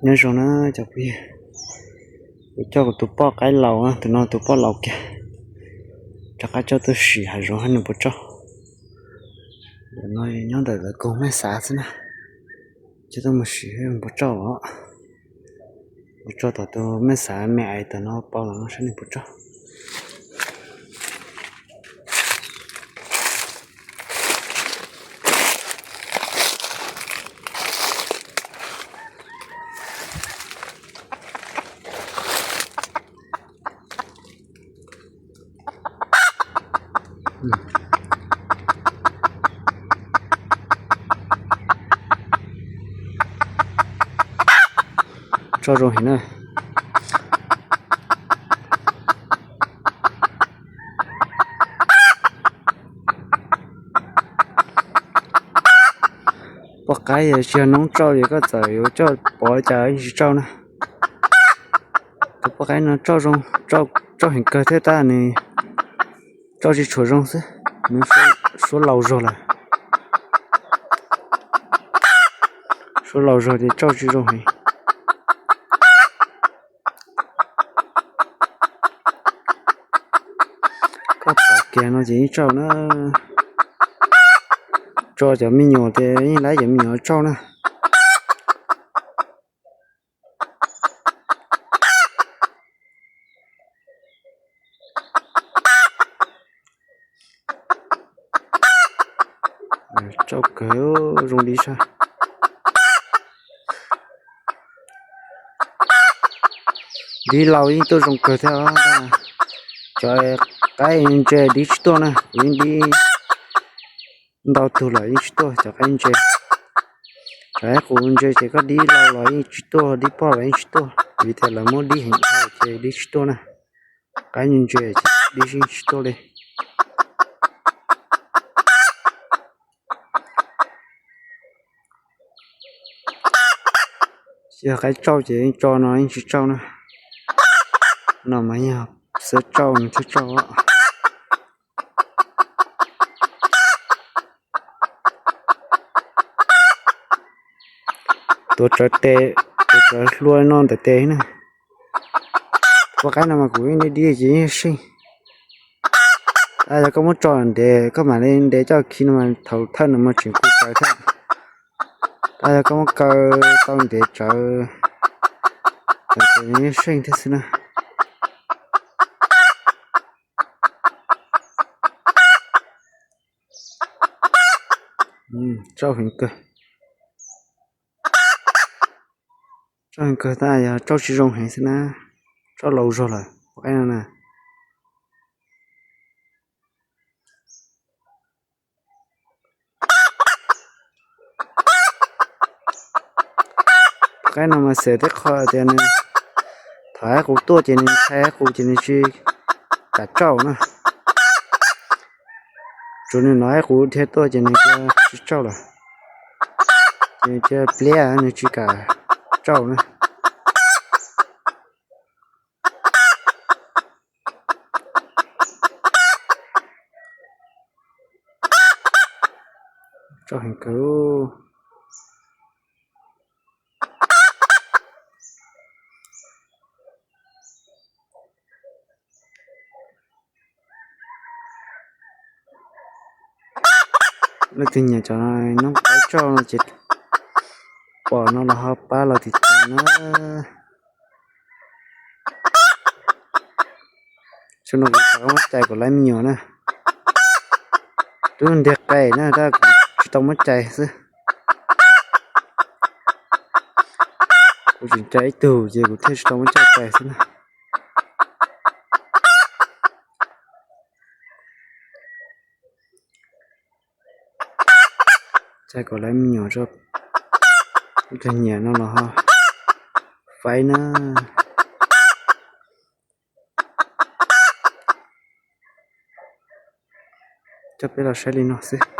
Nyob zoo na cov phooj ywg, kuv coj kuv tus poj qaib laus, tus no tus poj laus kiag, rov qab coj tuaj sim hav zoov seb nws puas tsauj. Ntawm no nyob ntawm lawv koog mej xav xwb na, coj tuaj mus sim seb nws puas tsauj os. Mus tso tom tus mej xav me ais tom no pau los no seb nws puas tsauj. Tsauj zoo heev na. Poj qaib yog tsis yog noob tsauj ces koj txawm yuav coj pov cas yeej tsis tsauj na. Tus poj qaib no tsauj zoo, tsauj heev kawg thiab tab nws tsauj tsis tshua zoo xwb, nws suab laus zog lawm. Suab laus zog ces tsauj tsis zoo heev. Koj pov kiag no ces yeej tsauj na. Tso cov me nyuam ces yeej laib cov me nyuam tsauj na. Tsauj kawg, zoo dib sab. Dib laus yeej tuaj zoo kawg thiab. Cov qaib ntse dib tsis tuaj na, kuv yeej dib ntau tug los yeej tsis tuaj cov qaib ntse. Cov qaib qus ntse ces koj dib laus los yeej tsis tuaj, dib poj los yeej tsis tuaj, vim tias lawv muab dib heev dhau ces dib tsis tuaj na. Qaib ntse ces dib yeej tsis tuaj li. Yog qaib tsauj ces yeej tso no yeej tsis tsauj na. No mas yog xwb tsauj nws thiaj tsauj. Tuav tsawv tes, tuav tsawv hlua no ntawm tes na. Poj qaib no mas kuv yeej dib dib ces yeej seej. Yog koj muab tso ntev koj mam li ntev coj khi no mas thaum thawj no mas tseem kuj tsawv thiab. Tab yog koj muab kaw tau ntev tsawv, ces nws yeej seej thiab xwb na. Tsauj heev kawg. Tsauj heev kawg tab yog tsauj tsis zoo heev xwb na. Tsauj laus zog lawm poj qaib no na. Poj qaib no mas xav tib qho tias nws thaum qaib qus tuaj ces nws ntshai qaib qus ces nws tsis kam tsauj na. Tsuav nws hnov qaib qus dhia tuaj ces nws cia tsis tsauj lawm. Ces cia pliab nws tsis kam tsauj na. Tsauj heev kawg. Leej twg nyiam cov noob qaib tsauj no ces pom no los ho pab los tiv tas na. Xyoo no kuv rov qab muab cais kom laib me nyuam na. Twb ntiag qes na tab kuv tsis tau muab cais xwb. Kuv tseem cais ib tug ces kuv thiaj tsis tau muab coj cais xwb na. Cais kom laib me nyuam tso, leej twg nyiam no los ho faib na. Coj peb los saib li no xwb.